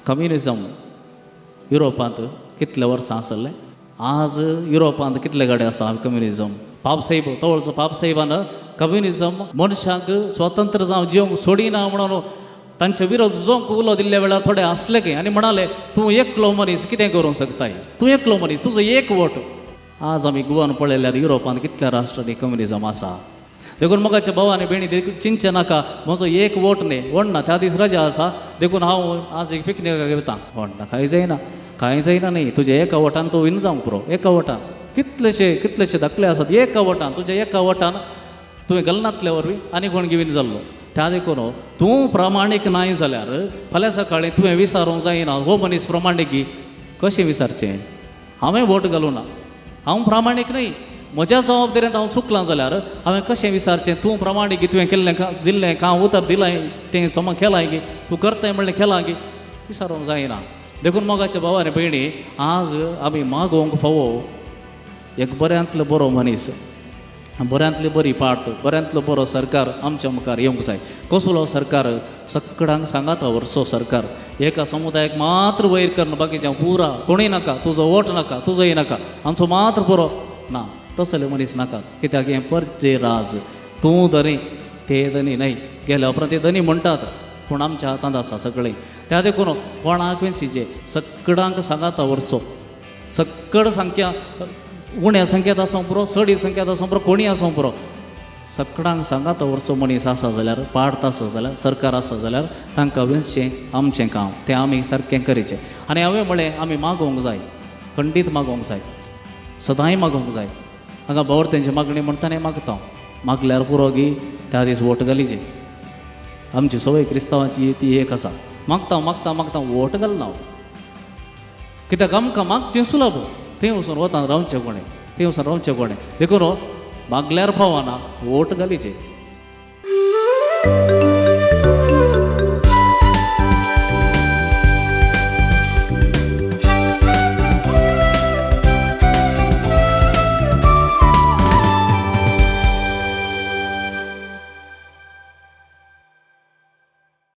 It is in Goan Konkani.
कम्युनिजम युरोपांत कितले वर्सां आसलें, आज युरोपांत कितले कडेन आसा कम्युनिजम. पापसाहेब तवळचो पापसाहेबान कम्युनिजम मनशांक स्वतंत्र जावं जिवंक सोडिना म्हणून तांचे विरोध जोंक उलो दिल्ल्या वेळार थोडे आसले की आनी म्हणाले तूं एकलो मनीस कितें करूंक शकताय, तूं एकलो मनीस, तुजो एक वोट. आज आमी गोवान पळयल्यार युरोपांत कितल्या राष्ट्रांनी कम्युनिजम आसा. देखून मोगाच्या भाव आनी भयणी चिंतचें नाका म्हजो एक वोट न्ही व्हडना, त्या दीस रजा आसा देखून हांव आज एक पिकनिकाक वता, व्हडना कांय जायना, कांय जायना न्ही. तुज्या एका वोटान तूं विन जावंक पुरो, एका वोटान कितलेशे कितलेशे धाकले आसात, एका वोटान तुज्या एका वोटान तुवें घालनातल्या वरवीं आनी कोण विन जाल्लो. त्या देखून तूं प्रामाणीक नाय जाल्यार फाल्यां सकाळीं तुवें विसारूंक जायना हो मनीस प्रमाणीक कशें विसारचें. हांवें वोट घालूं ना, हांव प्रामाणीक न्हय, म्हज्या जबाबदारेंत हांव चुकलां जाल्यार हांवें कशें विसारचें. तूं प्रामाणीक तुवें केल्लें दिल्लें काम उतर दिलां तें समा केलां की तूं करताय म्हणलें केलां की विसारूंक जायना. देखून मोगाच्या भाव आनी भयणी आज आमी मागोवंक फावो एक बऱ्यांतलो बरो मनीस, बऱ्यांतली बरी पार्ट, बऱ्यांतलो बरो सरकार आमच्या मुखार येवंक जाय. कसलो सरकार सगळ्यांक सांगाता व्हरचो सरकार, एका समुदायाक मात्र वयर करून बाकीच्या पुरा कोणूय नाका, तुजो वोट नाका, तुजोय नाका, आमचो मात्र पुरो ना, तसले मनीस नाका. कित्याक हें परजे राज, तूं धनी ते धनी न्हय. गेल्या उपरांत ते धनी म्हणटात पूण आमच्या हातांत आसा सगळें. त्या देखून कोणाक वेंचीचे सगळ्यांक सांगाता व्हरचो, सगळं संख्या उण्या संख्येत आसूं पुरो, चडी संख्येत आसूं पुरो, कोणीय आसूं पुरो, सगळ्यांक सांगात व्हरचो मनीस आसा जाल्यार, पार्ट आसा जाल्यार, सरकार आसा जाल्यार तांकां वेंचचें आमचें काम, तें आमी सारकें करचें. आनी हांवें म्हळें आमी मागोवंक जाय, खंडीत मागोवंक जाय, सदांय मागोवंक जाय. हांगा भावर तेंची मागणी म्हणटा न्ही मागता, मागल्यार पुरो गी त्या दीस वोट घालीचे. आमची संवय क्रिस्तांवाची ती एक आसा, मागता मागता मागता वोट घालना. कित्याक आमकां मागचें सुलभ, थंय वचून वतान रावचें कोणें, थंय वचून रावचें कोणें. देखून मागल्यार पावना, वोट घालीचे.